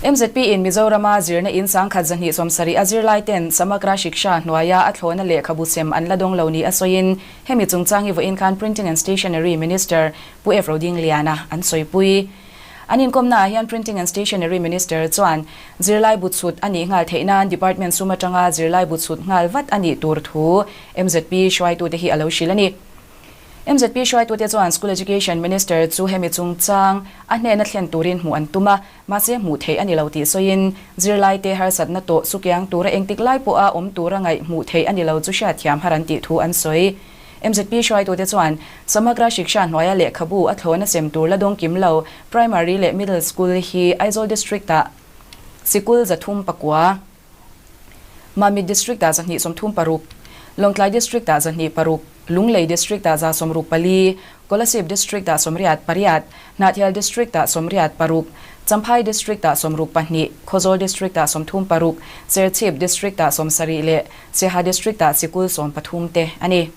MZP in Mizorama zirna in 1270 a zirlai ten Samagra Shiksha hnuaia a thlawna lehkhabu sem an la dawng lo ni a sawiin hemi chungchang hi vawiin khan Printing and Stationery Minister Pu F Rodingliana an sawipui. An inkawmna ah hian Printing and Stationery Minister chuan zirlai bu chhut a nih nghal theih nan Department sum atanga zirlai bu chhut nghal vat a nih tur thu MZP hruaitute hi a lo hrilh a ni. MZP hruaitute chuan School Education Minister chu hemi chungchang a hnena thlen turin hmuh an tum a, mahse hmuh theih a ni lo tih sawiin zirlaite harsatna tawh sukiang tura engtik lai pawha awm tura ngaih hmuh theih a ni lo chu hriatthiam har an tih thu an sawi. MZP hruaitute chuan Samagra Shiksha hnuaia lehkhabu a thlawna sem tur la dawng kim lo Primary leh Middle School hi Aizawl District-ah sikul 309, Mamit District-ah 236, Lawngtlai District-ah 206, Lunglei District-ah 164, Kolasib District-ah 88, Hnahthial District-ah 86, Champhai District-ah 62, Khawzawl District-ah 36, Serchhip District-ah 70 leh Siaha District-ah sikul 13 te a ni.